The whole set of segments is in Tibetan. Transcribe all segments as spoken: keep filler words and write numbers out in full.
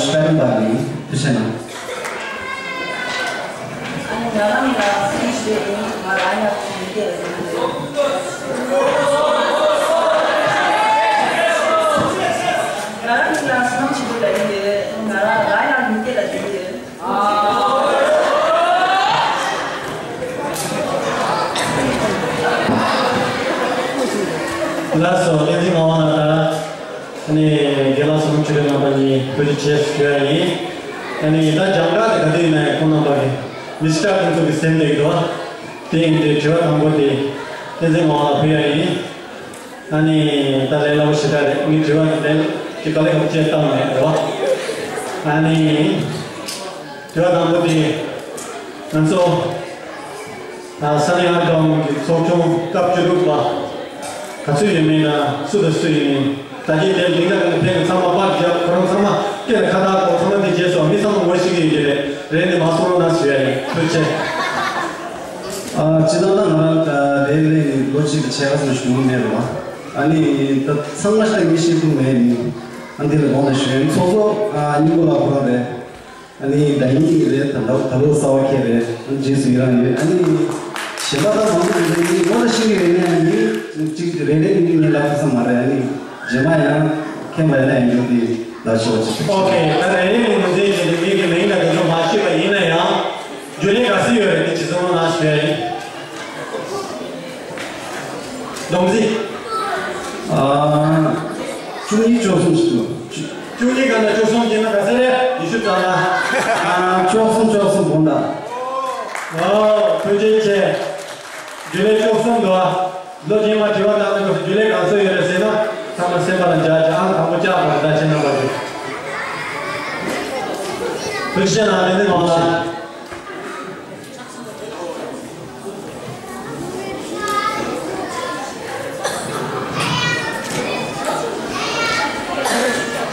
སྤེན་པ་ནི་ཐུགས་རྗེ་གནང་། ཨ་ནི་ང་རང་ལ་སེམས་ཤེས་ཡིན། ང་རང་ཡང་མི་སྐྱེ་ལ་ཡིན། ང་རང་ལ་སེམས་ཤེས་ལ་ཡིན། ང་རང་ང་ཡང་མི་སྐྱེ་ལ་ཡིན། ལགས་སོ། བསྟན་འཛིན་ངག་དབང་ལགས་དང་། ཨ་ནི་རྒན་ལགས་བསོད་ནམས་ཆོས་སྒྲོན་རྣམ་པ་གཉིས་ཐུགས་རྗེ་ཆེ་ཞུ་ཡ་ཡིན། ཨ་ནི་ད་སྦྱང་བརྡར་དེ་ག་དུས་ཡིན་ན་ཡང་ཁོང་རྣམ་པ་གི་མི་སི་ཊར་ཕུན་ཚོགས་ཀྱི་སེམས་དེ་འདུག་བ། དེ་ཡིན་དུས་དྲི་བ་དང་པོ་དེ་བསྟན་འཛིན་ངག་དབང་ལ་ཕུལ་ཡ་ཡིན། ཨ་ནི་ད་ལས་སླ་པོ་ཞེ་དྲག་རེད། ངས་དྲི་བ་འདི་ལན་གྱི་དཀའ་ལས་ཁག་པོ་བྱས་བཏང་མེད་རེད་བ། ཨ་ནི་དྲི་བ་དང་པོ་དེ་ང་ཚོ་ཨ་ས་གནས་ཨར་སྒོར་མོ་གི་ཚོགས་ཆུང་སྐབས་བཅུ་དྲུག་པ་ག་ཚོད་ཡོད་མེད་ན་སུ་དང་སུ་ཡིན་མིན་ད་གིན་དེ་ལིང་ཀ་གི་ཕན་ཚང་མ་པར་རྒྱབ་ཁོ་རང་ཚང་མ་སྐད་ལ་ཁ་བཏགས་གོ་ཚང་མ་དེ་རྗེས་སུ་མི་ཚང་མ་ངོ་ཤེས་ཀྱི་ཡོད་ཀྱི་རེད། རེད་དེ་མ་གསུང་རོགས་གནང་ཞུ་ཡ་ཡིན། ཐུགས་རྗེ་ཆེ། ཨ་སྤྱིར་བཏང་ད་ང་རང་ད་རེ་རེ་ནས་ལོ་གཅིག་གི་ཆེ་ཁ་ཙམ་བྱུང་མེད་རེད་བ། ཨ་ནི་ད་ཚང་མ་ཞིག་ངས་ཤེས་ཀྱི་མེད་ནི། ཨ་འདི་ལ་དགོངས་ནས་ཞུ་ཡིན། ཚོགས་གཙོ་ཨ་སྙིང་པོ་ལགས་ཁོ་རང་རེད། ཨ་ནི་ད་ཡིན་གྱི་རེད། ད་ད་ད་ལོ་གསར་པ་ཁྱེད་རེད། ཨ་ནི་རྗེས་སུ་ཡི་རང་ཡིན་རེད། ཨ་ནི་གཞན་པ་ད་མང་པོ་ཡིན་རེད། ངོ་ལ་ཤེས་ཀྱི་རེད་ནས། ཨ་ནི་གཅིག་རེ་རེ་གཉིས་གཉིས་ལབ་ས་མ་རེད། ཨ་ནི་རྗེས་མ་ཡང་མཁྱེན་པ་ཡིན་ན་ཡིན་རྒྱུ་དེ་ལབ་ཤོག་ཅིག་ཨོ་ཁེ། ད་རེ་རེ་ནས་ངོས་འཛིན་བྱས་ཏེ་མི་གི་མིང་དང་དེ་ཚོ་མ་ཤེས་པ་ཡིན་ན་ཡང་། རྒྱུན་ལས་ག་ཚོད་ཡོད་རེད་དེ་ཇི་ཙམ་ནང་ཞུ་ཡ་ཡིན། སྡོམ་རྩིས། ཨ། བཅུ་གཉིས་བཅུ་གསུམ་ཞིག་འདུག་བཅུ་གཉིས་ག་ན་བཅུ་གསུམ་གྱི་ན་ག་ཚད་རེད། ཉི་ཤུ་རྩ་ལྔ། ཨ། བཅུ་གསུམ་བཅུ་གསུམ་བུ་འདྲ། ཨོ་ཐུགས་རྗེ་ཆེ། རྒྱུན་ལས་བཅུ་གསུམ་འདུག་ཨ། ལོ་རྗེས་མ་དྲི་བ་བཏང་ན་རྒྱུན་ལས་ག་ཚོད་ཡོད་རེད་ཟེར་ན། ཚང་མ་སེམས་པ་ལ་འཇགས་ཀྱི་ཨང་དང་པོ་བཅག་པ་རེད། ད་ཁྱེད་རྣམ་པ་ཚོས། ཐུགས་རྗེ་གནང་། བསྟན་འཛིན་ངག་དབང་ལགས།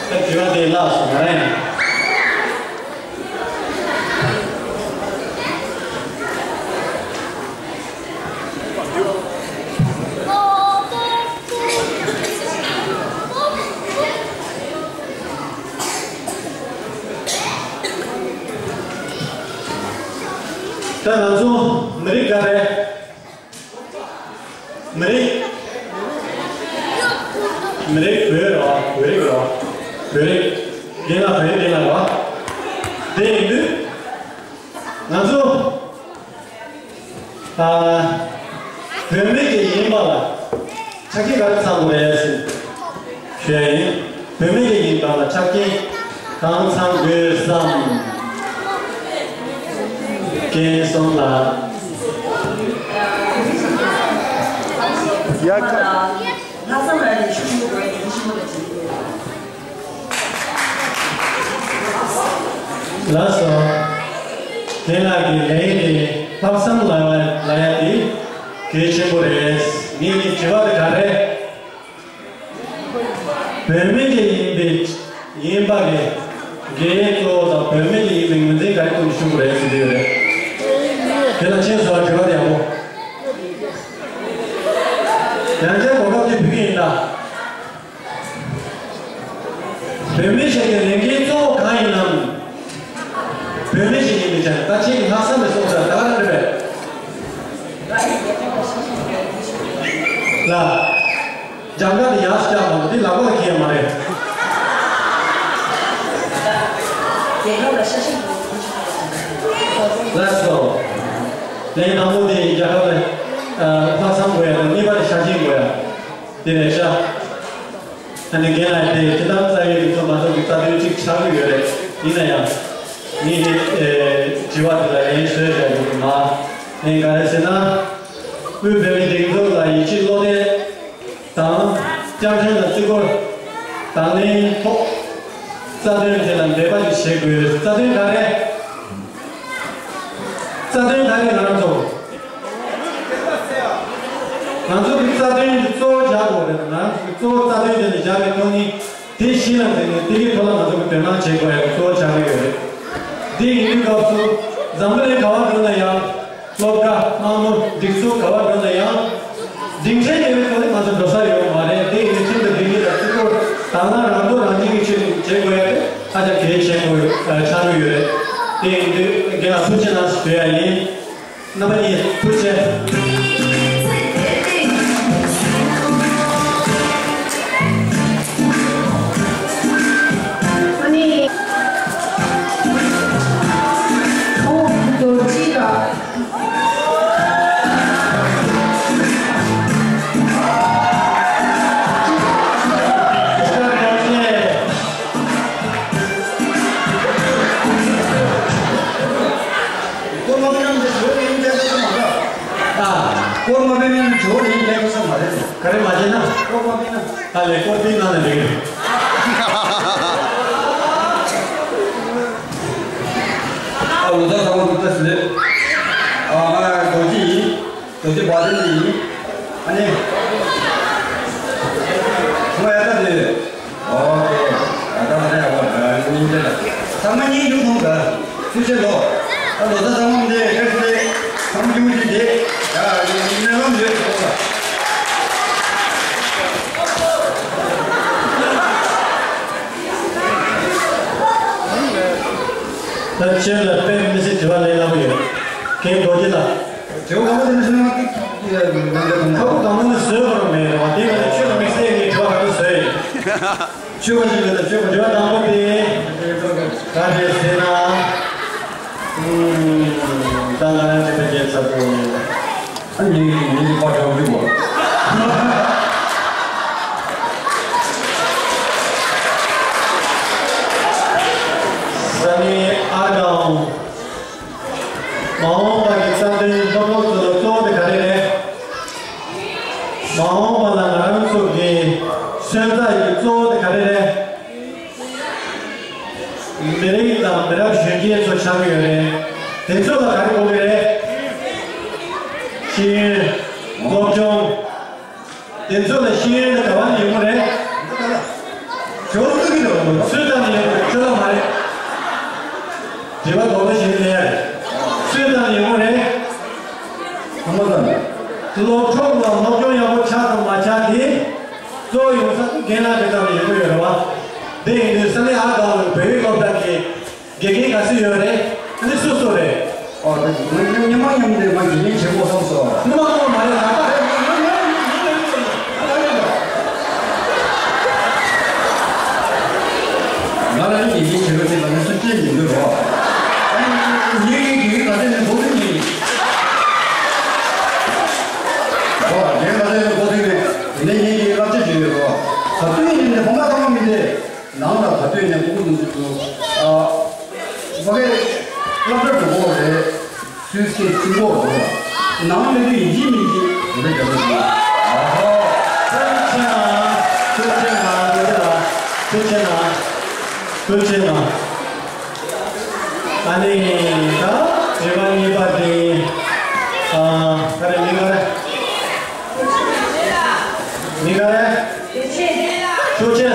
ད་དྲི་བ་དེ་བརླག་སོང་ང་རང་ཡང་། ད་ང་ཚོ་མི་རིགས་ག་རེ། མི་རིགས། མི་རིགས་བོད་རེད་བ། བོད་རིགས་རེད་བ། བོད་རིགས། རྒན་ལགས་བོད་རིགས་རྒན་ལགས་རེད་བ། དེ་ཡིན་དུས། ང་ཚོ། ཨ། བོད་མི་ཞིག་ཡིན་པ་ལ་ཆ་རྐྱེན་ག་རེ་ཚང་དགོས་རེད་ཟེར་ཞུ་ཡ་ཡིན། བོད་མི་ཞིག་ཡིན་པ་ལ་ཆ་རྐྱེན་གང་ཚང་དགོས་སམ། རྒན་གསུམ་ལ། ཡ་ཁ། ལགས་སོ། རྒན་ལགས་ཀྱི་ལན་དེ་ལྷག་བསམ་ལ་ལ་ཡ་དེ་གལ་ཆེན་པོ་རེད། ངེད་ཀྱི་དྲི་བ་དེ་ག་རེད། བོད་མི་དེ་ཡིན་པའི་ཡིན་པ་གི་འགན་གཙོ་བོ་དང་བོད་མི་དེ་ཡིན་པའི་ངོས་འཛིན་ག་རེ་གཏོང་གི་ཞུ་དགོས་རེད་ཟེར་གྱི་ཡོད་རེད། དེ་ལ་ཁྱེད་ཚོ་དྲི་བ་དེ་ཡག་པོ། ཡང་བསྐྱར་གོ་སྐབས་དེ་ཕུལ་གྱི་ཡིན་ད། བོད་མི་ཞིག་གི་ལས་འགན་གཙོ་བོ་གང་ཡིན་ནམ། བོད་མི་ཞིག་ཡིན་མི་ཆ་ད་ཁྱེད་ཀྱི་ལྷག་བསམ་མི་སོང་ཟེར་ད་ག་རང་རེད་པས། ལ། རྒྱང་ག་དེ་ཡག་ཤོས་ཀྱང་མ་འདི་ལག་པ་ལ་འཁེལ་ཡ་མ་རེད། ལགས་སོ། ལན་དང་པོ་དེ་རྒྱལ་ཁབ་ལ་ལྷག་བསམ་དགོས་ཡ་དང་གཉིས་པ་དེ་ཤ་ཞེན་དགོས་ཡ། དེ་རེད་ཤག་ཨ་ནི་རྒན་ལགས་དེ་ཁྱེད་རང་རྩ་བའི་རིག་ཚོགས་མ་གཏོགས་ཀྱི་རྩ་དོན་གཅིག་ཆགས་ཀྱི་ཡོད་རེད། ཡིན་ན་ཡང་། ངས་དེ་དྲི་བ་དེ་ལ་ལན་ཤོད་བཞག་ཡོད་ཀྱི་མ། ལན་ག་རེ་ཟེར་ན། དབུས་བོད་མིའི་སྒྲིག་འཛུགས་ལ་ཡིད་ཆེས་བློ་གཏད་དང་། བཅའ་ཁྲིམས་ལ་བརྩི་བཀུར་དང་ལེན་ཐོག་རྩ་དོན་དེ་ལ་འབད་པ་ཞིག་བྱེད་དགོས། རྩ་དོན་ག་རེ། རྩ་དོན་ག་རེ་ང་རང་ཚོ། ང་ཚོ་གི་རྩ་དོན་གཙོ་བོ་བཞག་དགོས་རེད། ང་རང་ཚོ་གི་གཙོ་བོ་རྩ་དོན་དེ་ལ་བཞག་པའི་ཐོག་ནས་དེ་གཞི་ལ་འཛིན་ནས་དེ་གི་ཐོག་ལ་ང་ཚོ་གི་དོ་སྣང་བྱེད་དགོས་ཡ་གཙོ་བོ་ཆགས་ཀྱི་ཡོད་རེད། དེ་ཡིན་དུས་སྐབས་སུ་འཛམ་བུ་གླིང་ག་བར་འགྲོ་ན་ཡང་། སློབ་གྲྭ་དམངས་གཙོ་སྒྲིག་འཛུགས་ག་བར་འགྲོ་ན་ཡང་། སྒྲིག་ཁྲིམས་མེད་པའི་ཐོག་ནས་ང་ཚོ་འགྲོ་ས་ཡོད་མ་རེད། དེ་ཡིན་དུས་ཁྲིམས་དང་སྒྲིག་གཞི་ལ་བརྩི་བཀུར་དང་བླངས། རང་དོན་རང་གཅེས་ཀྱི་ཆེད་དུ་ དགོས་ཡ་དེ་ཧ་ཅང་གལ་ཆེན་པོ་ཡོད་ཆགས་ཀྱི་ཡོད་རེད། དེ་ཡིན་དུས་རྒན་ལགས་ཐུགས་རྗེ་གནང་ཞེས་ཞུ་ཡ་ཡིན། རྣམ་པ་གཉིས་ཐུགས་རྗེ་ཆེ། ཨ་ནི། ཨོ་རྡོ་རྗེ་ལགས། སྐོར་མ་ཕེབས་ན་ཇོ་ལེན་ལས་ཁ་ས་མ་རེད། སྐོར་མ་ཕེབས་ན་ཇོ་ལེན་ལས་ཁ་ས་མ་རེད། ག་རེ་མ་བྱས་ན། སྐོར་མ་ཕེབས་ན། ཨ་ལས་སྐོར་ཕེབས་ན་ལས་རེད། ཨ་ལོ་ད་ཚང་མ་ཐུགས་ད་ཟེར། ཨ་ང་རྡོ་རྗེ་ཡིན། རྡོ་རྗེ་བ་དན་ཡིན། ཨ་ནི། ང་ཡ་ད་དེ། ཨོ་ཀེ། ད་ད་ད་ཡ་བ་ད་ཉིན་དེ་ལ། ཚང་མ་གཉིས་འདུག་མཐོང་ག་ཐུགས་རྗེ་ཆེ་ལོ། ད་ལོ་ད་ཚང་མ་འདི་ཨེ་ཤི་ཚང་མ་རྒྱུ་ཅི་དེ། ཡ་ཡིན་ནས་ལམ་ཡོད་ཐོག་ལ། ད་ཁྱེད་ལ་དཔེ་མི་སྲིད་དྲི་བ་ལས་སླ་པོ་ཡོད། རྒན་རྡོ་རྗེ་ལགས། དྲི་བ་གང་ག་དེ་ནི་ཤེས་ན་ཏིག་ཏིག་ལ་ནང་འདྲ་དང་། ཁ་བོ་དང་པོ་ནི་བཟོས་པ་རང་མེད་རེད་བ། དེ་བས་ན་ཆོས་ལ་དམིགས་བསལ་ངས་དྲི་བ་ག་རེ་བཟོས་ཡིན། ཆོས་པ་ཞིག་ལ་ད་ཆོས་པ་དྲི་བ་དང་པོ་དེ་ག་རེ་ཟེར་ན། ཨུམ། ད་ང་རང་ཅི་ད་རྒྱལ་ཚབ་པོ། ཨ་ཉིན་ཉིན་གྱི་ཕར་འགྲོ་གི་བ། ས་གནས་ཨར་སྒང་། མ་འོངས་པ་གི་རྩ་དོན་སློབ་གྲོགས་ཚོ་ལ་གཙོ་བོ་དེ་ག་རེ་རེད། མ་འོངས་པ་ལ་ང་རང་ཚོ་གི་སོན་རྩ་ཡི་གཙོ་བོ་དེ་ག་རེ་རེད། མི་རིགས་དང་མི་རབས་གཞོན་སྐྱེས་ཚོ་ཆགས་ཀྱི་ཡོད་རེད། དེ་ཚོ་ལ་ག་རེ་དགོས་ཀྱི་རེད། ཤེས་ཡོན། སློབ་སྦྱོང་། དེ་ཚོ་ལ་ཤེས་ཡོན་དེ་ག་བ་ནས་ཡོང་གི་རེད། ཇོ་ལུ་གི་རེད། སུས་བཏང་ནས་ཡོང་གི་རེད། ཁྱོད་ལ་མ་རེད། དྲི་བ་དོགས་པ་ཞིག་ལས་ཡ་རེད། སུས་བཏང་ནས་ཡོང་གི་རེད། ཁོ་མོ་བཏང་ནས། སློབ་གྲོགས་ལ་སློབ་སྦྱོང་ཡག་པོ་ཆགས་དང་མ་ཆགས་དེ། གཙོ་བོ་ཡོང་ས་རྒན་ལགས་ཀྱིས་བཏང་ནས་ཡོང་གི་ཡོད་རེད་བ། དེ་ཡིན་དུས་ས་གནས་ཨ་སྒང་བོད་ཡིག་སློབ་གྲྭ་གི་དགེ་རྒན་ག་ཚོད་ཡོད་རེད། ཨ་ནི་སུ་སུ་རེད། ཨོ་དེ་ཉི་མ་མཉམ་དུ་མ་དགེ་རྒན་བྱེད་དགོས་བསམ་སོང་། ཉི་མ་ངོ་མ་རེད། ད་ལྟ་རེད། ང་རང་ཉིད་ཀྱི་བྱེད་པ་དེ་ལ་ངས་སུ་སྐྱེལ་མི་འདུག་རོ། ཨ་ནི་ངེད་ཀྱི་དགེ་རྒན་ག་ཚད་ནས་འགོ་ཚུགས་ཀྱི་ཡིན། ཨོ་དགེ་རྒན་ག་ཚད་ནས་འགོ་ཚུགས་ནས་དེ་ནས་ངེད་ཀྱི་བསླབ་བྱ་བྱེད་ཡོད་རོ། ད་དུང་ཡིན་ནས་བུ་མ་ཐང་མི་དེ། ནང་ལ་ག་དུས་ནས་ཕྲུ་གུ་དེ་ཚོ་ཨ་ཕ་གིར་སློབ་གྲྭར་འགྲོ་གི་རེད། སུས་སྐད་ཚིག་གོ་རེད། ནང་སླེབས་དུས་ཡིན་གཅིག་མིན་གཅིག་རེ་རྒྱབ་པ་ཞིག་ཨ་ཧོ། ཐུགས་རྗེ་གནང་། ཐུགས་རྗེ་གནང་། ཐུགས་རྗེ་གནང་། ཐུགས་རྗེ་གནང་། ཐུགས་རྗེ་གནང་། ཨ་ནི་ད་དྲི་བ་གཉིས་པ་དེ་ཨ་ག་རེ་མིང་ག་རེ། མིང་ག་རེ། ཐུགས་རྗེ།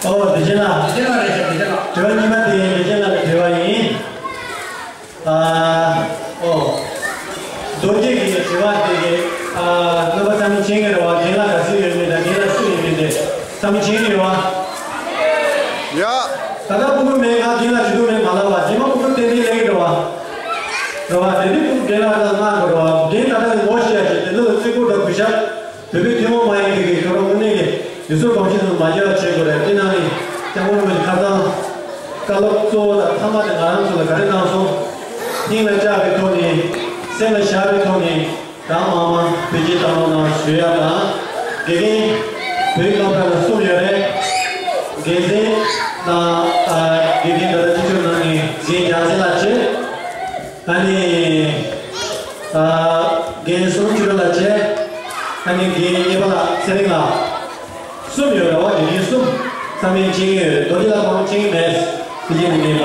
ཨོ་བདེ་ཆེན་ལགས། བདེ་ཆེན་ལགས་རེད་ཤག་བདེ་ཆེན་ལགས། དྲི་བ་གཉིས་པ་དེ་བདེ་ཆེན་ལགས་ཀྱི་དྲི་བ་ཡིན། ཨ། ཨོ། རྡོ་རྗེ་གི་དྲི་བ་དེ་གི་ཨ། རྣམ་པ་ཚང་མས་མཁྱེན་གྱི་རེད་བ། རྒན་ལགས་ག་ཚོད་ཡོད་མེད་དང་རྒན་ལགས་སུ་ཡིན་མིན་དེ་ཚང་མས་མཁྱེན་གྱི་ཡོད་བ། ཡ། ད་ལྟ་ཕྲུ་གུ་མེད་ང་རྒན་ལགས་བྱེད་ཐུབ་མེད་མ་ལབ་པ། རྗེས་མ་ཕྲུ་གུ་ཏན་ཏན་སླེབས་ཀྱི་རེད་བ། རེད་བ། དེ་ནི་ཕྲུ་གུ་རྒན་ལགས་ལ་མངགས་དགོས་རེད་བ། རྒན་ད་ལྟ་ནས་ངོ་ཤེས་ཡ་ཅིག་དེ་ཚོ་ལ་བརྩི་བཀུར་དང་གུས་ཞབས། བོད་པའི་ཐུན་མོང་མ་ཡིན་པའི་གི་ཁྱོད་རང་དངོས་གནས་ཀྱི་ཡུལ་སྲོལ་གོམས་གཤིས་ཚོ་མ་བརྗེད་པ་བྱེད་དགོས་རེད། དེ་ནང་ནས་སྐྱབས་མགོན་རིན་པོ་ཆེ་ཁ་སང་བཀའ་སློབ་གཙོ་བོ་དང་མཐའ་མ་དེ་ང་རང་ཚོ་ལ་ག་རེ་གནང་སོང་། སྙིང་ལ་བཅངས་པའི་ཐོག་ནས་སེམས་ལ་བཞག་པའི་ཐོག་ནས་གང་མང་མང་བེད་སྤྱོད་བཏང་རོགས་གནང་ཞུ་ཡ་དང་། དགེ་རྒན་བོད་ཡིག་སློབ་གྲྭ་ལ་གསུམ་ཡོད་རེད། འགན་འཛིན་དང་དགེ་རྒན་ད་ལྟ་སྤྱི་ཁྱབ་ནང་ནས་འཛིན་རྒྱལ་མཚན་ལགས་བྱས། ཨ་ནི། ཨ། རྒན་གསུམ་ཅི་རོ་ལགས་བྱས། ཨ་ནི་རྒན་གཉིས་པ་ལགས་ཚེ་རིང་ལགས། གསུམ་ཡོད་རེད་བ། དགེ་རྒན་གསུམ། ཚང་མས་མཁྱེན་གྱི་ཡོད་རེད། རྡོ་རྗེ་ལགས་ཁོང་མཁྱེན་གྱི་མེད། དེ་རྗེས་ནས་ངས་མ།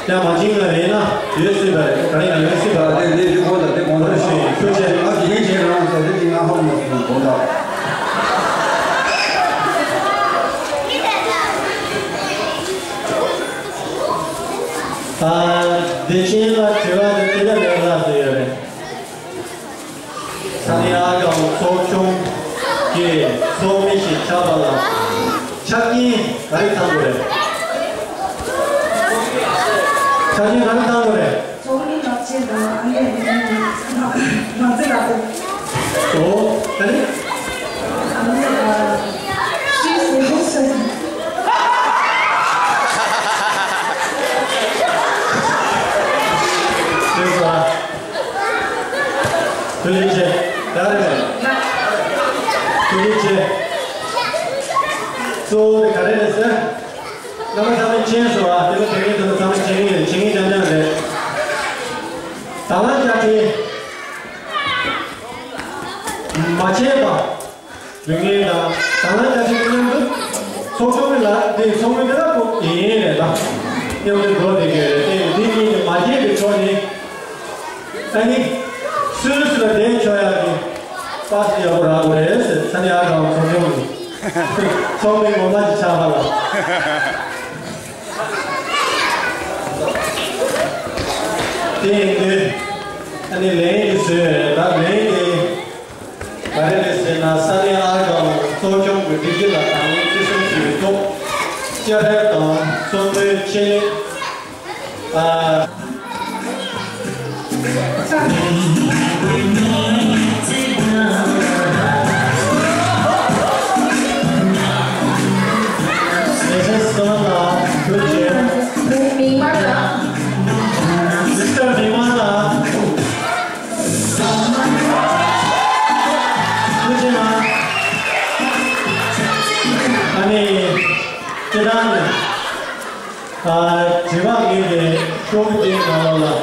ཡང་མ་མཁྱེན་གྱི་རེད་ན་ཡོད་སྲིད་པ་རེད། ག་རེ་ཡང་ཡོད་སྲིད་པ་རེད། དེ་དེ་དེ་ཁོང་དང་དེ་ཁོང་དང་ཐུགས་རྗེ་ཆེ། ཨ་དགེ་རྒན་བྱས་རང་ཟེར་དེ་དེ་ང་ཧ་གོ་མ་སོང་དགོངས་དག་ཨ། བདེ་ཆེན་ལ་དྲི་བ་དེ་དེ་འདྲ་ལས་སླ་ཟེར་ཡོད་རེད། ས་གནས་ཨ་སྒང་ཚོགས་ཆུང་གི་ཚོགས་མི་ཞིག་ཆགས་པ་ལ། ཆ་ ཆ་རྐྱེན་ག་རེ་ཚང་དགོས་རེད། ཆ་རྐྱེན་ག་རེ་ཚང་དགོས་རེད། ཚོགས་མི་ལག་ཆས་དང་ཨ་ནེ་རང་རྩེ་ལག་པས། ཨོ། ཨ་ནེ། ཨ་ནེ་ཨ། ཤིས་སི་ཧོ་སི། ཤིས་སི་ཧོ། ཐུགས་རྗེ་ཆེ། ད་རེད་པས། ཐུགས་རྗེ་ཆེ། གཙོ་བོ་དེ་ག་རེ་རེད་ཟེར། རྣམ་པ་ཚང་མས་མཁྱེན་སོང་ཨ། དེ་ལ་དེ་རིང་དེ་ཚོ་ཚང་མས་མཁྱེན་གྱི་རེད། མཁྱེན་གྱི་རྐྱང་རྐྱང་རེད། དང་བླངས་བསྐྱར་སྤྲོད། མ་བྱས་པ། རིག་གནས་དང་དང་བླངས་བསྐྱར་སྤྲོད་མཉམ་དུ། ཚོགས་ཆུང་ལ་དེ་ཚོགས་མི་དེ་ལ་ཁོ་ཡིན་ཡིན་རེད་ད། མཉམ་དུ་འགྲོ་བསྡད་ཀྱི་རེད་དེ། འདི་གཉིས་ནི་མ་བརྗེད་པའི་ཕྱོགས་ནི། ཨ་ནི། སུད་སི་ལ་བསྡད་ཆོག་ཡག་གི་པཱ་སི་ཡག་པོ་རག་དགོས་རེད་ཟེར། ས་གནས་ཨར་ཀའོ་ཚོགས་ཆུང་གི་ཚོགས་མི་ངོ་མ་ཅིག་ཆགས་པ་ལ། དེ་ཡིན་དུས། ཨ་ནི་ལན་གྱི་བཟོས་རེད་ད། ལན་དེ་ག་རེ་རེད་ཟེར་ན། ས་གནས་ཨར་ཀའོ་ཚོགས་ཆུང་གི་སྒྲིག་གཞི་ལ་དང་ལེན་བརྩི་སྲུང་ཞུ་བའི་ཐོག་བསྐྱར་ཞིབ་དང་གསུང་མོལ་ཆེད་ལས། ཨ། མི་མང་ལ། མི་སི་ཊར་མི་མང་ལ། ཐུགས་རྗེ་གནང་། ཨ་ནི། སྤྱིར་བཏང་ནས། ཨ། དྲི་བ་ངས་དེ་ཤོག་གུ་དེའི་ནང་ལོགས་ལ་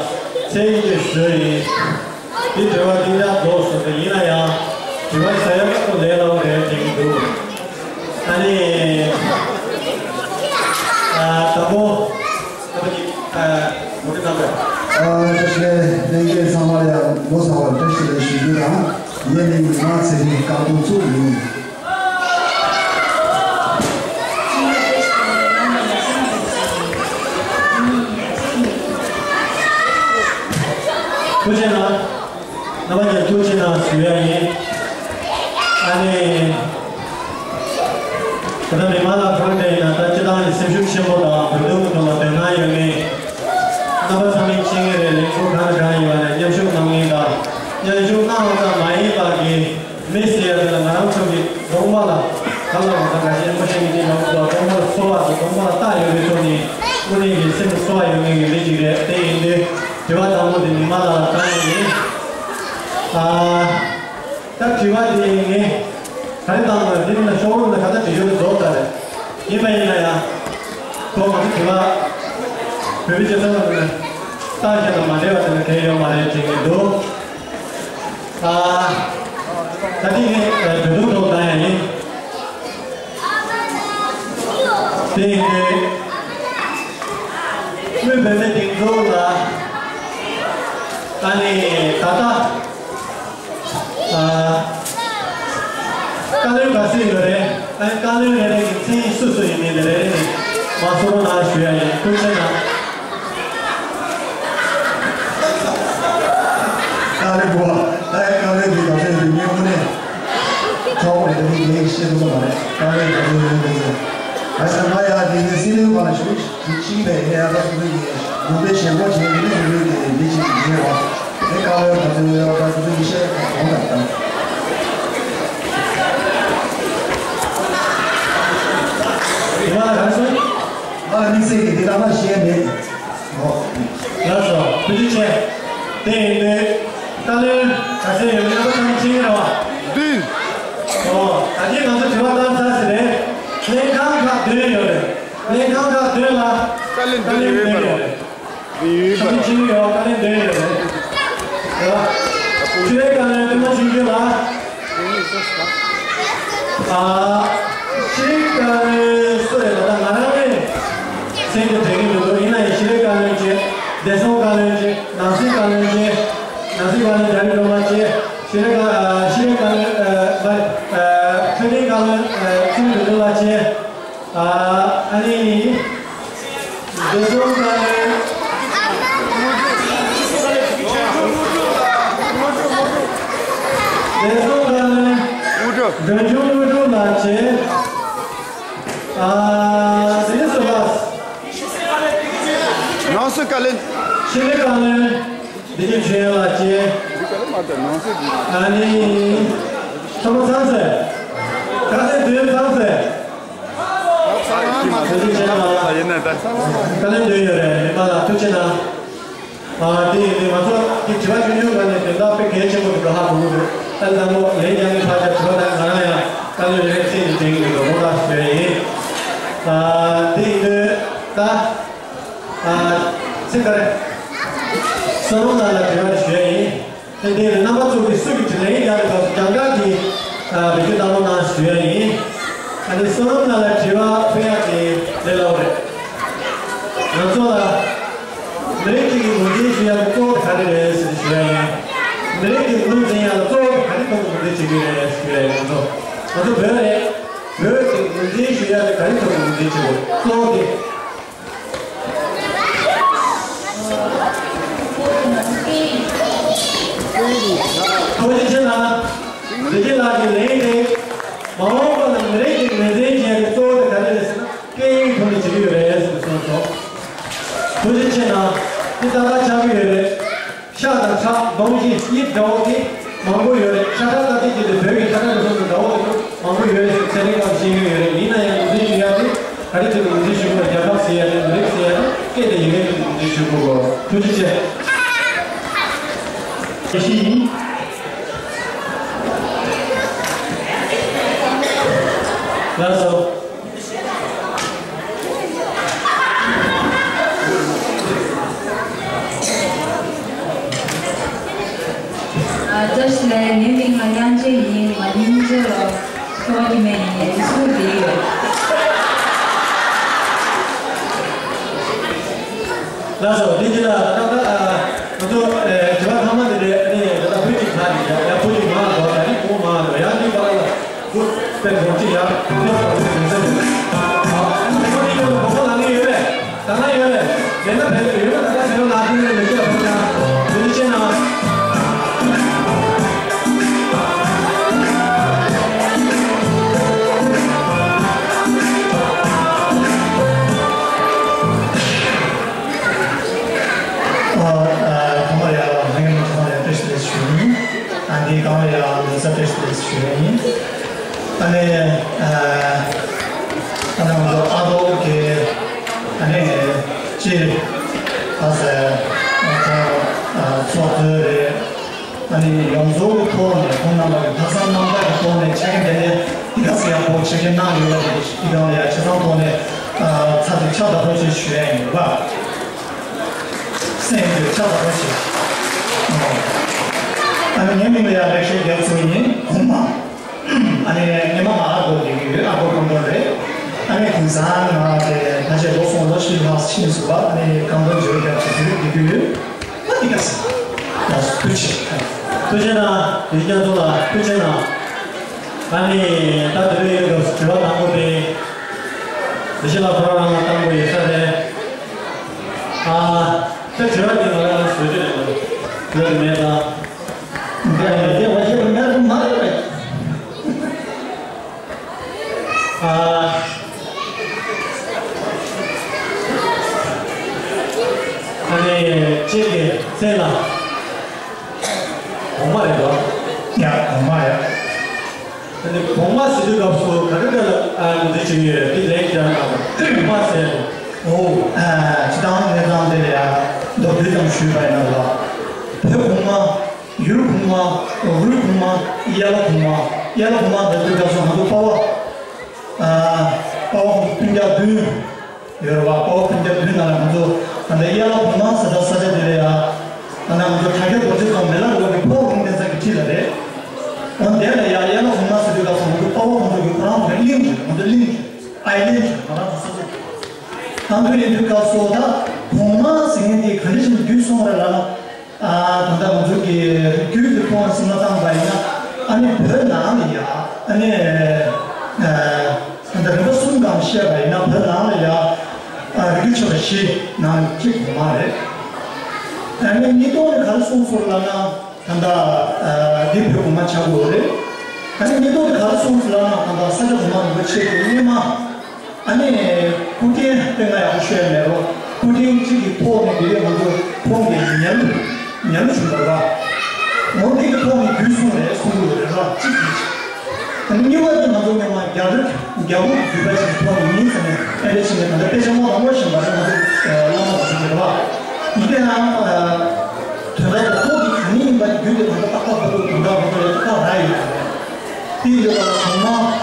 ཚན་རིག་ཅིག་བཟོས་ཡིན། འདི་དྲི་བ་འདི་འདྲ་འདུག་ཟེར་ཏེ། ཡིན་ན་ཡང་དྲི་བ་ཟ་ཡ་ཁོ་ལས་སླ་བོ་རེད་དྲན་གྱི་འདུག་ཨ་ནི། ཨ། དང་པོ། ཨ། བཀྲ་ཤིས་བདེ་ལེགས། ལྷན་རྒྱས་ཚང་མར་ཡང་ལོ་གསར་པར་བཀྲ་ཤིས་བདེ་ལེགས་ཞུ་རྒྱུ་དང་། ངེད་ནི་མི་དམངས་ཚེ་རིང་རྐང་དྲུང་ཚོགས་ཡིན། ཐུགས་རྗེ་གནང་། རྣམ་པ་ཚོས་ཐུགས་རྗེ་གནང་ཞུ་ཡ་ཡིན། ཨ་ནི། ད་ལྟ་མི་མང་ལ་གང་འདྲ་ཡིན་ན། ད་སྤྱིར་བཏང་གི་སེམས་ཤུགས་ཆེན་པོ་དང་། བོད་དོན་གྱི་ཐོག་ལ་དོ་སྣང་ཡོད་མཁན། རྣམ་པ་ཚང་མས་མཁྱེན་གྱི་རེད། ལས་འགུལ་གང་དང་གང་ཡིན་པ་ལ་མཉམ་ཞུགས་གནང་མཁན་དང་། མཉམ་ཞུགས་གནང་བ་ཙམ་མ་ཡིན་པ་གི། མི་ཟེར་ཡ་དེ་ལ་ང་རང་ཚོ་གི་གདོང་པ་ལ། གང་ལ་བ་དང་འགའ་ཤས་སློབ་མ་ཆེན་གྱི་དེ་ལ་འུ་ཚོ་གདོང་པ་ལ་ཚོར་བ་དང་། གདོང་པ་ལ་རྟགས་ཡོད་པའི་ཐོག་ནས་དངོས་གནས་ཀྱི་སེམས་ལ་ཚོར་བ་ཡོད་མཁན་གྱི་མི་ཅིག་རེད། དེ་ཡིན་དུས་དྲི་བ་དང་པོ་དེ་མི་མང་ལ་བཏང་ཡ་ཡིན། ཨ། ད་དྲི་བ་དེ་ངས་ག་རེ་བཏང་དགོས། འདི་ནི་ཤོག་ལོག་ནས་ག་ད་དྲི་རྒྱུ་རྫོགས་ཚར་རེད། ཡིན་པ་ཡིན་ན་ཡང་། ཁོ་ང་ཚོ་དྲི་བ་བོད་པའི་སྤྱི་ཚོགས་ནང་ནས་བཏང་བཞག་དང་མ་འབྲེལ་བ་དེ་ནི་གལ་ཡོད་མ་རེད་དྲན་གྱི་འདུག་ཨ། ད་དེ་ངས་བོད་དོན་ཐོག་བཏང་ཡ་ཡིན། དེ་ཡིན་དུས། དངུལ་བུད་མེད་སྒྲིག་འཛུགས་ལ། ཨ་ནི་ད་ལྟ། ཨ། བཀའ་བློན་ག་ཚོད་ཡོད་རེད། ཨ་ནི་བཀའ་བློན་རེ་རེ་གི་མཚན་སུ་སུ་ཡིན་མིན་དེ་རེ་རེ་ནས་མར་གསུང་རོགས་གནང་ཞུ་ཡ་ཡིན། ཐུགས་རྗེ་གནང་། བཀའ་བློན་པོ། ད་ཡ་བཀའ་བློན་གྱི་ག་ཚོད་ཡོད་མིན་དངོས་གནས་ཐོག་ནས་དེ་ངས་ཤེས་ཐུབ་ཀྱི་མ་རེད། བཀའ་བློན་ག་ཚོད་ཡོད་མིན་ཟེར། ཨ་ས་ང་ཡ་དེ་ནས་སྲིད་བློན་པ་ལ་ཞུ། ཅིག་པའི་ཧེ་ཨ་ད་ཀུ་ཀུ་ཡིན། དགོན་པའི་ཞེན་ཁོག་བྱས་ཡིན་ན་ཡིན་ནོ་དེ་འདི་ཅིག་ཡིན་རེད་བ། དེ་དཀའ་ལས་ག་ཚོད་ཡོད་ད་ཀུ་ཀུ་ཡིན་ཤེས་གོང་དང་དང་། ཡིན་ན་ག་ཚོད། ང་ལ་དམིགས་བསལ་གྱི་འདི་ལྟ་ན་ཤེས་མེད། ཨོ། ལགས་སོ། ཐུགས་རྗེ་ཆེ། དེ་ཡིན་དུས་བཀའ་བློན་ག་ཚོད་ཡོད་མེད་ད་ཚང་མ་མཁྱེན་གྱི་རེད་བ། བདུན། ཨོ། ད་གིན་ང་ཚོ་དྲི་བ་བཏང་ཚར་ཟིན་རེད། ལྷན་ཁང་ཁག་བདུན་ཡོད་རེད། ལྷན་ཁང་ཁག་བདུན་ལ་བཀའ་བློན་བདུན་ཡོད་རེད། བདུན་ཡོད་པ་རེད། བཀའ་བློན་བདུན་ཡོད་རེད། རེད་བ། ཕྱི་པའི་བཀའ་བློན་ཐུབ་པ་ཆུང་ཆུང་ལགས། ཨ། ཕྱི་པའི་བཀའ་བློན་སུ་རེད། ད་ལྟ་ང་རང་ནས་མཚན་དེ་དྲན་གྱི་མི་འདུག་ཡིན་ན་ཡང་ཕྱི་པའི་བཀའ་བློན་བྱས། བདེ་སྲུང་བཀའ་བློན་བྱས། ནང་སྲིད་བཀའ་བློན་བྱས། ནང་སྲིད་བཀའ་བློན་རྒྱ་རི་སྒྲོལ་མ་བྱས། ཕྱི་པའི་བཀའ་ཨ། ཕྱི་པའི་བཀའ་བློན་ཨ། མ་རེད། ཨ། འཕྲོད་བསྟེན་བཀའ་བློན་ཨ། ཚུལ་དོན་ལགས་བྱས། ཨ། ཨ་ནི། བདེ་སྲུང་བཀའ་བློན། བདེ་སྲུང་བཀའ་བློན། དངོས་གྲུབ། དོན་ཆུང་དངོས་གྲུབ་ལགས་བྱས། ཨ། དེ་ནས་སུ་ལ། ནང་སྲིད་བཀའ་བློན། ཕྱི་ནས་བཀའ་བློན། འདི་ནས་ཆོས་ལ་སྐྱེ། འདི་བཀའ་བློན་མ་དང་ནང་སྲིད་འདི། ཨ་ནི། ཚང་མ་ཚང་ཟེར། བཀའ་བློན་འདོན་ཚང་ཟེར། ཚང་མ་ཚང་ཡིན་ན་ད། བཀའ་བློན་འདོན་ཡོད་རེད། མི་མང་ལ་ཐུགས་རྗེ་གནང་། ཨ། དེ་ཡིན་དུས་ང་ཚོ་དེ་དྲི་བ་ཞུ་མྱོང་ག་ནས་དོན་དག་དཔེ་གལ་ཆེན་པོ་འདུག་ཧ་གོ་གི་འདུག་ཨ་ནི་དང་པོ་ལན་རྒྱག་མཁན་ཕར་རྒྱག་དྲི་བ་དང་ང་རང་ཡང་བཀའ་བློན་ལན་རྩིས་ནས་དྲན་གྱི་འདུག་མོ་ལ་ཞུ་ཡ་ཡིན། ཨ། དེ་ཡིན་དུས་ད། ཨ། ཚིག་ག་རེ། བསོད་ནམས་ལགས་ལ་དྲི་བ་དེ་ཞུ་ཡ་ཡིན། དེ་འདི་རྣམ་པ་ཚོ་གིས་སུ་གི་དྲིན་ལན་རྒྱག་པའི་སྐབས་སུ་རྒྱང་གྲགས་ཀྱིས་ཨ་བེད་སྤྱོད་བཏང་རོགས་གནང་ཞུ་ཡ་ཡིན། ཨ་ནི་བསོད་ནམས་ལགས་ལ་དྲི་བ་ཕུལ་ཡ་དེ་ལས་སླ་པོ་རེད། ང་ཚོ་ལ་མི་རིགས་གཅིག་གི་ངོས་འཛིན་ཞུ་ཡ་གི་གཙོ་བོ་ག་རེ་རེད་ཟེར་ཞུ་ཡ་ཡིན། མི་རིགས་ཀྱི་ངོས་འཛིན་ཡ་ལ་གཙོ་བོ་ག་རེ་ཐོག་ནས་ངོས་འཛིན་བྱེད་ཀྱི་རེད་ཞུ་ཡ་ཡིན། ང་ཚོ་ང་ཚོ་བོད་རེད། བོད་ཀྱི་ངོས་འཛིན་ཞུ་ཡ་དེ་ག་རེ་ཐོག་ནས་ངོས་འཛིན་བྱེད་དགོས། གཙོ་བོ་དེ། ཐུགས་རྗེ་ཆེ་གནང་། བདེ་སྐྱིད་ལགས་ཀྱི་ལན་དེ། མ་འོངས་པ་ལ་མི་རིགས་ཀྱི་ངོས་འཛིན་བྱེད་ཡག་གི་གཙོ་བོ་དེ་ག་རེ་རེད་ཟེར་ན། སྐད་ཡིག་ཐོག་ནས་བྱེད་ཀྱི་ཡོད་རེད་ཟེར་ནས་གསུངས་སོང་། ཐུགས་རྗེ་ཆེ་གནང་། འདི་ཏག་ཏག་ཆགས་ཀྱི་ཡོད་རེད། ཤ་དང་ཁྲག་གདོང་བཞི་དབྱིབས་འདྲ་བོ་དེ་མང་པོ་ཡོད་རེད། ཤ་ཁྲག་ལྟ་དུས་དེ་བོད་ཀྱི་ཤ་ཁྲག་རེད་སོང་ཙང་འདྲ་བོ་དེ་མང་པོ་ཡོད་རེད་ཟེར་ཚན་རིག་པ་ཤེས་ཀྱི་ཡོད་རེད། ཡིན་ན་ཡང་ངོས་འཛིན་ཞུ་ཡ་དེ་ག་རེ་བྱས་ནས་ངོས་འཛིན་ཞུ་དགོས། རྒྱལ་ཁབ་ཟེར་ཡ་དེ་མི་རིགས་ཟེར་ཡ་དེ་སྐད་དེ་ཡི་གེ་དེ་ངོས་འཛིན་ཞུ་དགོས། ཐུགས་རྗེ་ཆེ། ཞིག་ཡིན། ལགས་སོ། ཨ། བཀྲ་ཤིས་བདེ་ལེགས། ངའི་མིང་ལ་དབྱངས་ཅན་ཡིན། ང་སྙིང་རྗེ་ལ་ཁྱོ་ག་གི་མེད་ཡིན། ཡིན་སུ་དེ་ཡོད། ལགས་སོ། དེ་རྗེས་ལ་ད་ལྟ་ང་ཚོ་དྲི་བ་ཐ་མ་དེ་རེད། ཨ་ནི་ད་ལྟ་བོད་ཀྱི་ཁ་ནས་ཡ་བོད་ཀྱི་མང་འགྲོ། ད་ནི་གོང་མང་འགྲོ། ཡང་འདི་བར་ལ་སྒོ་སྤེལ་གོང་ཅི་ཡང་ཁོ་ཚོ་ལ་ངེས་ཡོད་རེད། ད་ལྟ་ཡོད་རེད། ད་ལྟ་ཡོད་རེད། ད་ལྟ་ཡོད་རེད། ད་ལྟ་ཡོད་རེད། ཨ། ཨ། ཚང་མ་ཡ་ལ་ངེས་ཡོད་རེད། ད་ལྟ་ཡོད་རེད། ལས་ན་བེད་ཡོད་ན་ད་ལྟ་ཡོད་ན་ལ་ཐུག་ནས་ལས་ཀ་ཕུལ་ན། ཐུགས་རྗེ་ཆེ་གནང་། ཨ། ཨ། ཚང་མ་ཡ་ལ་ངས་ཚང་མ་ལ་བཀྲ་ཤིས་བདེ་ལེགས་ཞུ་ཡིན། ཨ། འདི་གང་ལ་ཡ་ལོ་གསར་བཀྲ་ཤིས་བདེ་ལེགས་ཞུ་ཡིན། ཨ་ནི། ཨ། ཨ་ནི་ང་ཚོ་ཨ་རོགས་ཀྱི་ཨ་ནི་སྤྱིར་ཨ་ཟེར་ཨ་ཚོགས་གཙོ་རེད། ཨ་ནི་ཡོངས་རྫོགས་ཀྱི་ཐོག་ནས་ཁོང་རྣམ་པ་གི་ལྷག་བསམ་རྣམ་དག་གི་ཐོག་ནས་ཆ་རྐྱེན་དེ་ནས་འདི་ག་ཚོད་ཡག་པོ་ཆ་རྐྱེན་གནང་ཡོད་པ་དེ་འདི་གང་ལ་ཡ་ཆ་ཚང་ཐོག་ནས་ཨ་ཚ་དེ་ཕྱག་བདག་པོ་ཆེ་ཞུ་ཡ་ཡིན་པ། སེམས་ཀྱི་ཕྱག་བདག་པོ་ཆེ། ཨ་ནི་ངའི་མིང་ལ་ཡ་ལེགས་བཤད་རྒྱལ་ཚོ་ཡིན། གོང་མ། ཨ་ནི་སྔོན་མ་ང་ཨ་སྒོར་བསྡད་ཀྱི་ཡོད། ཨ་སྒོར་ཀམ་པོར་རེད། ཨ་ནི་དེང་སང་ང་དེ་ད་ཆ་ལོ་སོང་ལོ་བཞི་ལྷག་ཕྱིན་སོང་བ། ཨ་ནི་ཀམ་པོར་འཇོག་རྒྱབ་ཀྱི་དུས་བསྡད་ཀྱི་ཡོད། ཨ་དེ་ག་ས་ད་ཐུགས་རྗེ་ཆེ། ཐུགས་རྗེ་གནང་། དེ་སྐྱབས་མགོན་ལགས་ཐུགས་རྗེ་གནང་། ཨ་ནི་ད་དེ་རིང་ཡོད་སྐབས་དྲི་བ་དང་པོ་དེ་དེ་བཞིན་ལ་ཁོ་རང་རང་ལ་བཏང་དགོས་ཡོད་ས་རེད། ཨ་ད་དྲི་བ་དེ་ང་རང་ལ་བཟོ་རྒྱུ་རེད། བཟོ་རྒྱུ་མེད་ད། ཨ་ནི་ཁྱེད་ཀྱི་མཚན་ལ་གོང་མ་རེད་པ། ཡ་གོང་མ་ཡ། ཨ་ནི་གོང་མ་ཟེར་དུས་སྐབས་སུ་ག་རེ་ག་ལ་ཨ་ངོས་འཛིན་བྱེད་ཀྱི་ཡོད་རེད། དེ་ལན་རྒྱག་དང་གོང་མ་ཟེར་ནས། ཨོ། ཨ་སྤྱི་བཏང་གནས་སྟངས་དེ་ལ་ཡ་མདོར་བསྡུས་ཙམ་ཞུས་པ་ཡིན་ན་ལ། བོད་གོང་མ། ཡུལ་གོང་མ། རུས་གོང་མ། དབྱར་ལ་གོང་མ། དབྱར་ལ་གོང་མ་འདི་ཚོའི་སྐབས་སུ་ང་ཚོ་དཔའ་བོ། ཨ་དཔའ་བོ་སྤུན་ཀྱག་བདུན་ཡོད་རེད་བ། དཔའ་བོ་སྤུན་ཀྱག་བདུན་ནང་ལ་ང་ཚོ་ད་ལྟ་དབྱར་ལ་གོང་མ་ཟེར་ད་ས་ཆ་དེ་ལ་ཡ། ད་ལྟ་ང་ཚོ་དྲ་རྒྱ་རྡོ་རྗེ་རྫོང་མི་ལ་རི་བོ་གི་ཕོ་བྲང་བསྟན་ས་གི་འཁྲིས་ལ་རེད། འོན་དེ་ལ་ཡ་དབྱར་ལ་གོང་མ་ཟེར་དུས་སྐབས་སུ་ང་ཚོ་དཔའ་བོ་ཁོང་ཚོ་གི་ཁོ་རང་ཚོ་གི་གླིང་རེད། ང་ཚོ་གླིང་རེད། ཨའི་ལེན་རེད། ང་རང་ཚོ་ས་ཆ་རེད། ད་དུང་ཡིན་དུས་སྐབས་སུ་ད་གོང་མ་ཟེར་མཁན་དེ་ག་འདྲ་ཞིག་བརྒྱུད་སོང་བ་རེད་ལབ་ན། ཨ་ད་ལྟ་ང་ཚོ་གི་རིགས་རྒྱུད་ཀྱི་ཐོག་ནས་བསམ་བློ་བཏང་པ་ཡིན་ན། ཨ་ནི་བོད་ནང་ལ་ཡ་ཨ་ནི་ཨ་ད་རིམ་པ་གསུམ་གང་བཤད་པ་ཡིན་ན། བོད་ནང་ལ་ཡ་ཨ་རིགས་རྒྱུད་ཆེ་བ་བཞི་ནང་གཅིག་གོང་མ་རེད། ཨ་ནི་གཉིས་ཐོག་ནས་ག་རེ་གསུངས་སོང་ལབ་ན། ད་ལྟ་ཨ་འདི་བོད་གོང་མ་ཆགས་ཀྱི་ཡོད་རེད། ཨ་ནི་གཉིས་ཐོག་ནས་ག་རེ་གསུངས་སོང་ལབ་ན། ད་ལྟ་ས་སྐྱ་གོང་མ་རིན་པོ་ཆེ་གི་སྔོན་མ། ཨ་ནི་སྐུ་རྟེན་དཔེ་ང་ཡག་པོ་ཤོད་མེད་རོགས། སྐུ་རྟེན་གཅིག་གི་ཐོག་ནས་དེ་རིང་ང་ཚོ་ཁོང་གི་ཉམས་ཉམས་བྱུང་བ་ལ། ངོ་འདི་གི་ཐོག་ནས་རྒྱུད་གསུངས་རེད་གསུང་གི་ཡོད་རེད་རོགས། གཅིག་གིས། ཨ་ནི་གཉིས་པ་དེ་ང་ཚོ་སྔོན་མ་རྒྱ་རིགས་རྒྱ་བོད་ཀྱི་བརྒྱུད་པ་ཞིག་གི་ཐོག་ནས་ཡིན་ཟེར་ནས་ཨེ་འདྲ་ཞིག་ནས་ད་ལྟ་དཔེ་ཆ་མང་པོ་ཞིག་མ་རེད། ང་ཚོ་བླ་མ་དང་ཚོ་གི་རེད་བ། ཡིན་ཏེ་ཡང་དོན་དག་གི་ཐོག་གི་གང་ཡིན་པ་རྒྱུད་དེ་ང་ཚོ་ཏག་ཏག་ཏག་ཏག་དོན་དག་ང་ཚོ་ལ་ཏག་ཏག་རག་ཡོད་རེད། དེ་ཡོད་པ་ལ་གོང་མ།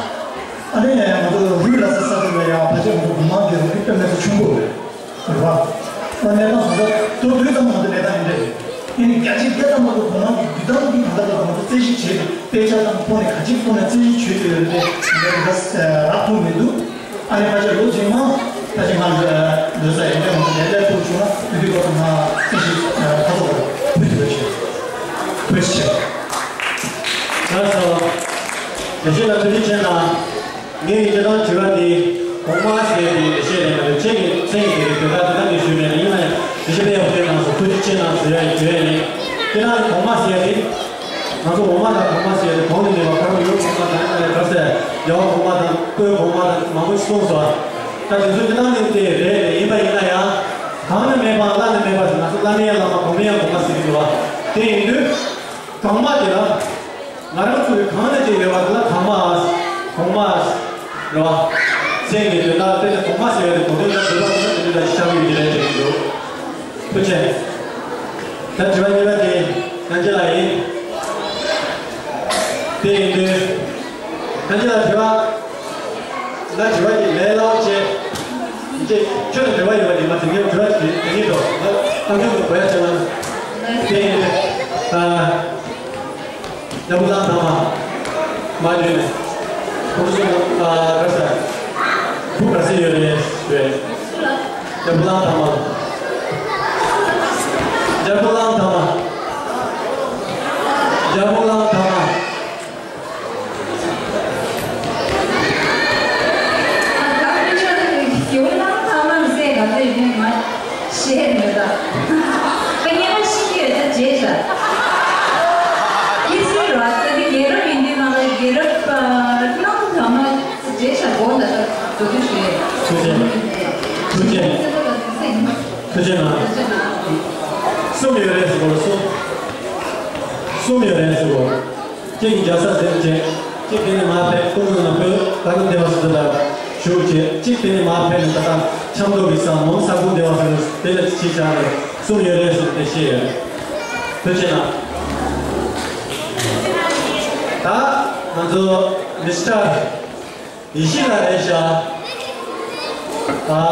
ཨ་ནི་ང་ཚོ་རུས་ལ་ས་ས་ཚོ་ལ་ཡང་ཕལ་ཆེར་ང་ཚོ་དགུ་མང་གི་རུས་དཔེ་མེད་ས་ཆུང་པོ་རེད། རེད་བ། ཨ་གནས་སྟངས་ད་ལྟ་དུ་དུས་ཙམ་ང་ཚོ་གནས་སྟངས་ཡིན་རེད། ཨ་ནི་བརྒྱ་ཆ་བརྒྱ་ཙམ་ང་ཚོ་དགུ་མང་གི་བརྒྱུད་སྟངས་ཀྱི་ད་ལྟ་ལ་ང་ཚོ་རྩད་ཞིབ་བྱས་ཏེ་དཔེ་ཆ་དང་ཐོག་ནས་ག་ཅིག་ཐོག་ནས་རྩད་ཞིབ་བྱས་ཏེ་ཡོད་རེད་དེ་འདི་འདྲ་རག་ཐུབ་མི་འདུག་ཨ་ནི་ཕལ་ཆེར་ལོ་རྗེས་མ་ཕལ་ཆེར་ང་ཚོ་ལོ་ས་ཡིན་རེད། ང་ཚོ་ལས་ལས་ཐུབ་བྱུང་ན་དུས་དུས་སྐབས་སུ་ང་རྩད་ཞིབ་ཁ་ཐོག་ལ་ཕུལ་ཐུབ་པ་བྱེད། ཕུལ་ཆེ། ལགས་སོ། དེ་བཞིན་ལ་ཐུགས་རྗེ་ཆེ་གནང་། ངའི་སྤྱིར་བཏང་དྲི་བ་འདི་གོང་མ་ཟེར་ཡ་དེ་འགྲེལ་བཤད་རེད་མ་རེད། ཁྱེད་ཀྱི་མཚན་ཡིན་དེ་རེད། དོན་དག་དེ་ད་ངས་ཞུས་མེད་ན། ཡིན་ན་ཡང་འགྲེལ་བཤད་དཔེ་ཡག་པོ་བསྟན་གནང་སོང་། ཐུགས་རྗེ་ཆེ་གནང་ཟེར་ཡ་ཡི་དྲི་བ་ཡིན། དེ་ན་གོང་མ་ཟེར་ཡ་དེ་ང་ཚོ་འོག་མ་དང་གོང་མ་ཟེར་ཡ་དེ་གོང་ནས་མེད་པ་ཁ་རུ་ཡོད་གོང་མ་དང་ཨ་ག་ཟེར་རྒྱལ་བ་གོང་མ་དང་ཀོས་གོང་མ་དང་མང་པོ་ཞིག་གསུངས་སོང་། ད་དེ་ཚོ་སྤྱིར་བཏང་ནས་དེ་རེད་རེད། ཡིན་པ་ཡིན་ན་ཡང་གང་ནས་མེད་པ་བླ་ནས་མེད་པ་ཟེར། ང་ཚོ་བླ་མའི་བླ་མ་གོང་མའི་གོང་མ་ཟེར་གྱི་འདུག་བ། དེ་ཡིན་དུས། གོང་མ་དེ་ལ། ང་རང་ཚོ་གི་གང་ལ་ཅིག་ཡོད་པ་དེ་ལ་གོང་མ། གོང་མ། རེད་བ། མཚན་གྱི་དོན་དག་དཔེ་ཆ་གོང་མ་ཟེར་བའི་གོ་དོན་ལ་འདོད་པ་དེ་ལ་དེ་འདྲ་ཞིག་ཆགས་ཀྱི་ཡོད་ཀྱི་རེད་དྲན་གྱི་འདུག་ཐུགས་རྗེ་ཆེ། ད་དྲི་བ་གཉིས་པ་དེ་ཡང་ཅི་ལ་ཡིན། དེ་ཡིན་དུས། ད་ཅི་ལ་དྲི་བ། ང་དྲི་བ་ཅིག་ལས་སླ་བོ་བྱས། ཅེས་ཁྱོད་ལ་འབྲེལ་བ་ཡོད་པ་ཡིན་པ་དེ་ངས་དྲི་བ་དེ་དེ་ཉིད་དུ་ང་ཨ་ཁྱོད་ཀྱི་གོ་ཡ་བྱས་ན། དེ་ཡིན་དུས། ཨ། རྒྱལ་པོ་གླང་དར་མ། མ་བརྗོད་ནས། ཁོང་ཚོ་ཨ་ག་ས། བུ་ག་ཚོད་ཡོད་རེད་ཞུས། རྒྱལ་པོ་གླང་དར་མ། རྒྱལ་པོ་གླང་དར་མ། རྒྱལ་པོ་གླང་དར་མ། ཨ་ད་ཁོ་ཚོ་ཡོ་ལང་ཐ་མར་ཟེར་ག་ཚོད་ཡོད་མེད་ང་ཤེས་མེད་ད། ཁ་ཉེ་ར་ཤི་གི་ཡོད་ད་བརྗེད་བྱ། ཡིད་ཆེས་ར་ད་དེ་རྒྱལ་རབས་ཡིན་དུས་ང་ལ་རྒྱལ་རབས་ལང་ཐ་མ་བརྗེད་བྱ་གོ་ད་ད་དུ་དུ་ཞུ་ཡས། ཐུགས་རྗེ་ཆེ། ཐུགས་རྗེ་ཆེ། ཐུགས་རྗེ་གནང་། གསུམ་ཡོད་རེད་ཟེར་གོ། གསུམ། གསུམ་ཡོད་རེད་ཟེར་གོ། གཅིག་གིས་རྒྱལ་ས་ཟེར་བྱས། གཅིག་དེ་ནས་མར་ཕེབས་ཀུན་གླིང་ལ་བོད་ཀ་ནུ་སྡེ་བ་སོ་སོ་ལ་བཞུགས་བྱས། གཅིག་དེ་ནས་མར་ཕེབས་ནས་ད་ལྟ་ཆབ་མདོ་གི་ས་ནོམ་ས་ཁུལ་སྡེ་བ་སོ་སོ་དེ་ལ་ཕྱིན་བཞག་ནས་གསུམ་ཡོད་རེད་ཟེར་ཏེ་བཤད་ཡོད། ཐུགས་རྗེ་གནང་། ད་ང་ཚོ་མི་སི་ཊར་ཡེ་ཤེས་ལགས་རེད་ཤག་ཨ།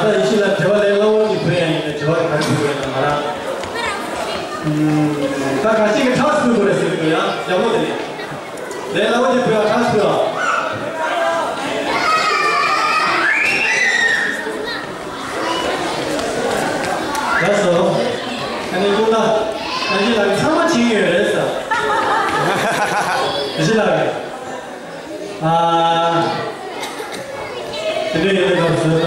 ད་ཡེ་ཤེས་ལགས་དྲི་བ་ལས་སླ་བོ་ཅིག་ཕུལ་ཡ་ཡིན་ན་དྲི་བ་ག་རེ་ཕུལ་དགོས་ཡོད་ན་ང་རང་། ཨུམ། ད་ག་ཅིག་གི་ཕྲག་ཕུལ་དགོས་རེད་ཟེར་གྱི་འདུག་ཡ། ཡག་པོ་དེ་ནས། ལས་སླ་བོ་ཅིག་ཕུལ་བ་ཕྲག་ཕུལ་བ། ལགས་སོ། ཨ་ནི་ཀུན་ལ། ཨ་ནི་ལགས་ཚང་མ་བྱེད་ཀྱི་ཡོད་རེད་ཟེར། ཡེ་ཤེས་ལགས། ཨ། དེ་འདྲ་ཡིན་པའི་སྐབས་སུ་ད།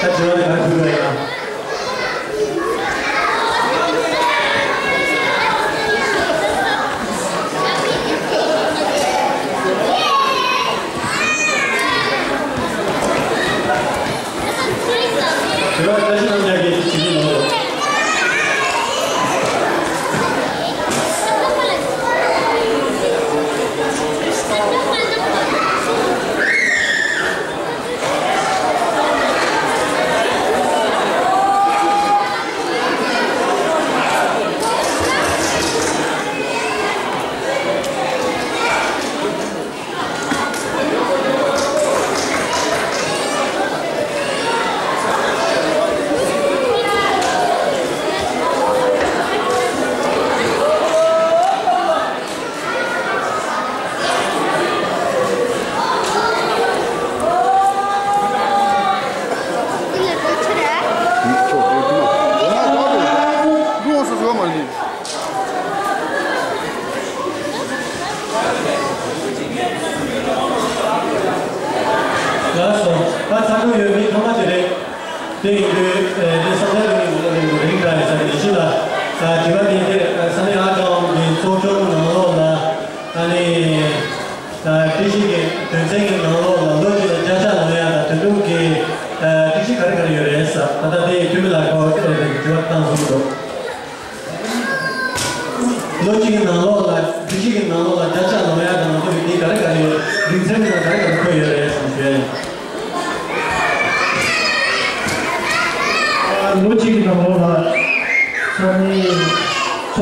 ད་དྲི་བ་དེ་ག་རེ་ཕུལ་དགོས་ཡིན་ན། དྲི་བ་བཀྲ་ཤིས་རྣམ་རྒྱལ་གྱིས་ཞུ་གི་ཡོད། ལགས་སོ། ད་ཚ་གྲང་ཡོད་མི་ཚང་མ་དེ་རེད། དེ་ཡིན་དུས་ཨེ་དེ་བསམ་ཡས་དོན་གཉིས་ངོ་ལོག་རིང་རིང་འདྲ་ཡིན་ས་རེད། ཡེ་ཤེས་ལགས། ད་དྲི་བ་དེ་དེ་བསམ་ཡས་ཨ་ཀྲོང་གི་ཚོགས་ཆུང་ནང་ལོགས་ལ་ཨ་ནི་ད་བཀྲ་ཤིས་ཀྱི་དོན་ཚན་གྱི་ནང་ལོགས་ལ་ལོ་གཅིག་ལ་བརྒྱ་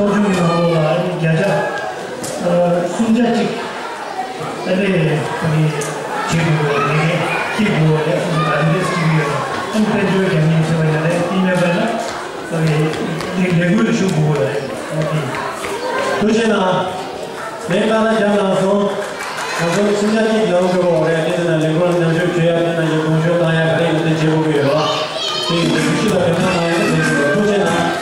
ཚོགས་ཆུང་གི་ནང་ལོགས་ལ་ཨ་ནི་བརྒྱ་ཆ་ཨ་སུམ་བརྒྱ་གཅིག་ཨ་ནི་ཨ་ནི་བྱེད་དགོས་པ་ལས་ཀའི་སྐྱེད་དགོས་པ་ལས་སོ་སོ་ག་རེ་རེ་བྱེད་ཀྱི་ཡོད་ཨ་ནི་དཔལ་འབྱོར་རྒྱག་མཁན་བྱེད་པ་ཡ་རེད། དེ་མེད་པ་ན་ཨ་ནི་ལས་འགུལ་ལ་ཞུགས་དགོས་པ་རེད། ཨ་ནི་ཐུགས་རྗེ་གནང་། ལན་ཁ་ལ་རྒྱབ་གནང་སོང་། ང་ཚོ་སུམ་བརྒྱ་གཅིག་ཡོང་དགོས་པ་རེད། དེ་ཚོ་ན་ལས་ཁུངས་ལ་མཉམ་ཞུགས་བྱེད་ཡ་དེ་ན་ཡ་དགོངས་ཞུ་བཏང་ཡ་ག་རེ་ཡིན་དེ་བྱེད་དགོས་ཀྱི་ཡོད་ལ། དེ་ཡིན་དུས་གུས་ཞུ་དང་རེ་སྨོན་གནང་ཡ་དེ་བྱེད་དགོས། ཐུགས་རྗེ་གནང་།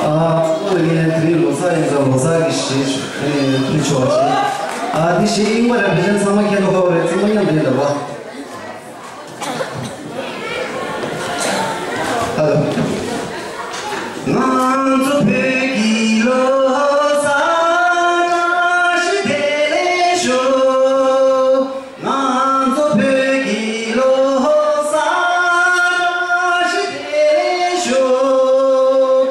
ཨ། ཨོ་ལེ། དེ་རིང་ལོ་གསར་ཡིན་ཙང་ལོ་གསར་གྱི་གཞས་ཨེ་ཕུལ་ཆོག་ཅིག་ཨ་དེ་གཞས་རྙིང་པ་རེད། ཕལ་ཆེར་ཚང་མ་མཁྱེན་འདུག་ཁ་བ་རེད། ཚང་མ་མཉམ་དུ་ཡིན་འདུག་བ། ཨ་ལོ། ང་ཚོ་བོད་ཀྱི་ལོ་གསར་བཀྲ་ཤིས་བདེ་ལེགས་ཞུ། ང་ཚོ་བོད་ཀྱི་ལོ་གསར་བཀྲ་ཤིས་བདེ་ལེགས་ཞུ།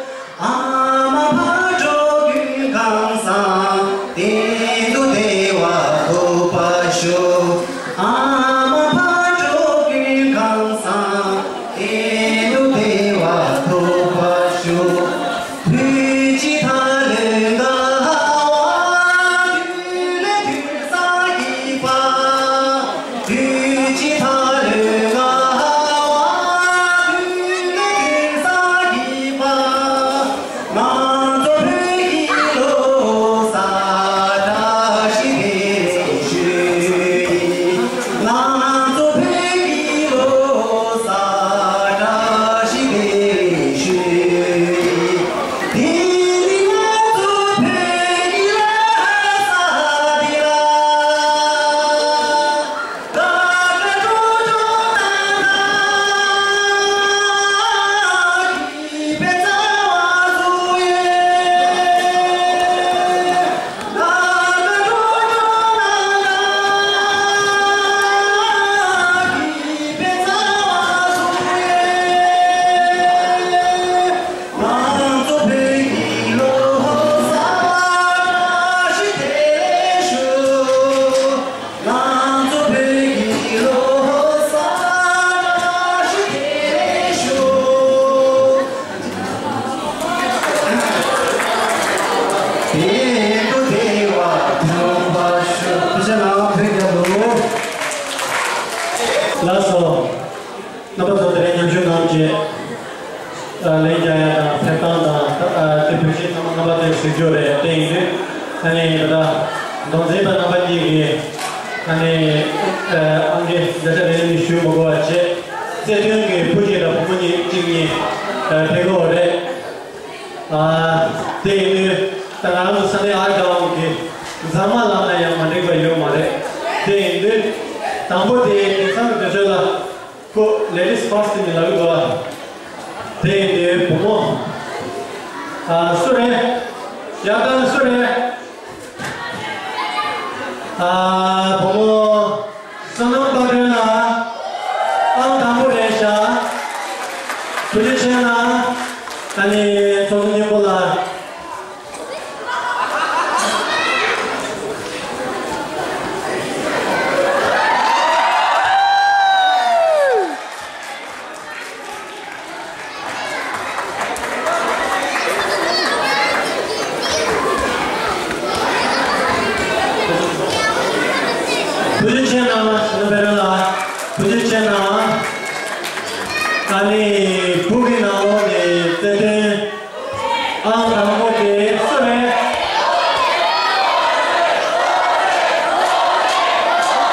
ལགས་སོ། རྣམ་པ་ཚོ་དེ་རིང་མཉམ་ཞུགས་གནང་བྱས། ཨ། ལན་རྒྱག་ཡ་དང་ཕེབས་སྟངས་དང་། ཨ། དེ་བོད་ཆས་ཚང་མ་རྣམ་པ་ཚོས་གཟིགས་རྒྱུ་རེད། དེ་ཡིན་དུས་ཨ་ནི་ད་ལྟ་མདོ་འཛིན་པ་རྣམ་པ་གཉིས་ཀྱིས་ཨ་ནི། ཨ། ཨང་ཀི་བརྒྱ་ཆ་རེ་རེ་ཞུ་མི་དགོས་པ་བྱས། རྩེ་མཐུན་གྱི་བུ་གཅིག་དང་བུ་མོ་གཉིས་གཅིག་གཉིས། ཨ། ཕེབས་ཀྱི་ཡོད་རེད། ཨ། དེ་ཡིན་དུས་ད་ང་རང་ཚོ་ས་གནས་ཨར་གྲྭ་ཚང་གི་མཛངས་མ་ལབ་ན་ཡང་མ་འགྲིག་པ་ཡོད་མ་རེད། དེ་ཡིན་དུས་དང་པོ་དེ་དེང་སང་གི་དུས་ཚོད་ལ་ཁོ་ladies first ནི་ལབ་ཀྱི་འདུག་ཨ། དེ་ཡིན་དུས་བུ་མོ། ཨ། སུ་རེད། ཡར་ལྟ་ན་སུ་རེད། ཨ། བུ་མོ་བསོད་ནམས་དཔལ་སྒྲོན་ལགས། ཨང་དང་པོ་རེད་ཤག་ཐུགས་རྗེ་ཆེ་གནང་། ཨ་ནི་ཚོགས་གཙོ་སྙིང་པོ་ལགས། ཐུགས་རྗེ་ཆེ་གནང་། ཤིན་ཏུ་བེ་ར་ལ་ཐུགས་རྗེ་ཆེ་གནང་། ཨ་ནི་བུ་གི་ནང་ལོགས་ནས་རྩེད་མཐུན་ཨང་དང་པོ་དེ་སུ་རེད།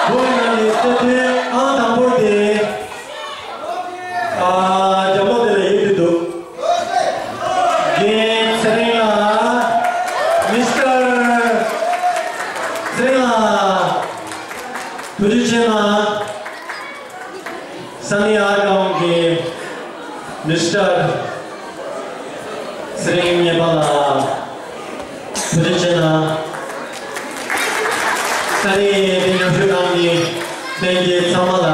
བུ་གི་ནང་ནས་རྩེད་མཐུན་ཨང་དང་པོ་དེ། ཨ། རྒྱབ་ལོགས་དེ་ལ་ཡིབ་དུས་འདུག་རྒན་ཚེ་རིང་ལགས། མི་སི་ཊར་ཚེ་རིང་ལགས། ཐུགས་རྗེ་ཆེ་གནང་། ས་གནས་ཨར་གྲྭ་ཚང་གི་མི་སི་ཊར་ཚེ་རིང་གཉེར་པ་ལགས། ཐུགས་རྗེ་ཆེ་གནང་། ད་རེས་འདི་མཉམ་ཞུགས་གནང་མཁན་ལྷན་རྒྱས་ཚང་མ་ལ།